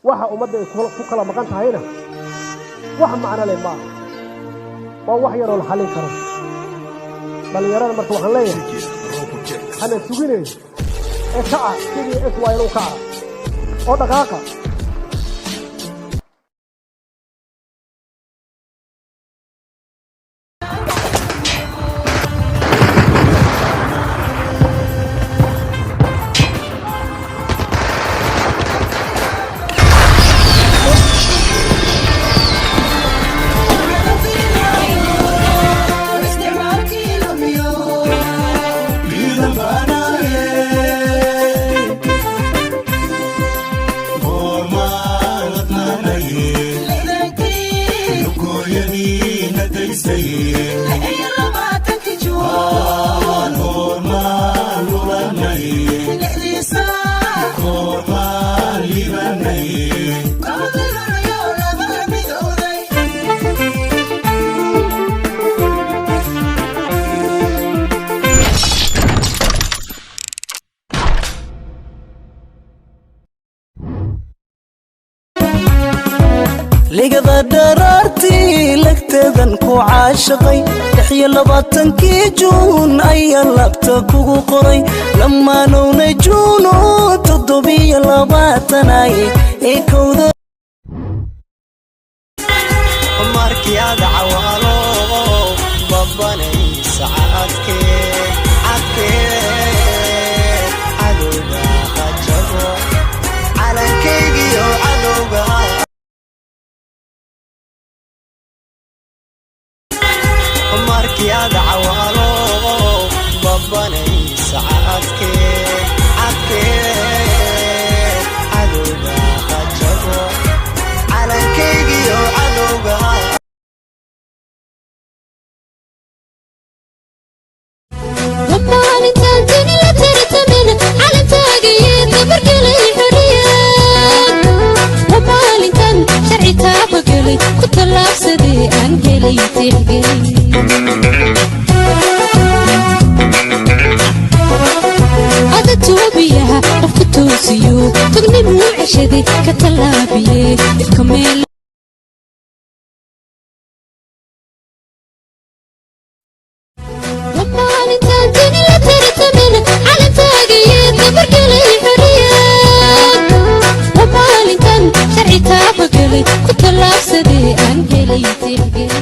Waxa ummadda ay ku kala maqan tahayna wax macno leh maaha, waa wax yaroo la xallin karo. Dhallinyarada marka waxaan leeyahay, hana suginayo ee kaca sidii SYL u kaca oo dhaqaaqa. Ligada dharaartii lagteedan ku caashaqay, 26-kii Juun ayaa labta kugu qoray. Lamaanowna Juuno 27ay ee kowda. Markii aad cawaalo babanaysa cadke cadke, cadowga hajabo calankaygiyo cadowga. Markii aad cawaalo babanaysa cadke cadke, cadowga hajabo calankaygiyo cadowga. Maalintaan dunida tartamin calantaagayee dabargelay xorriyad. Waa maalintan sharci taabagelay, ku tallaabsadee aan helay tixgelin. Ada toobiyaha qofku toosiyo, tugnimuu ceshaday ka tallaabiye ifka meel. Maalintaan dunida tartamin calantaagayee dabargelay xorriyad. Waa maalintan sharci taabagelay, ku tallaabsadee aan helay tixgelin.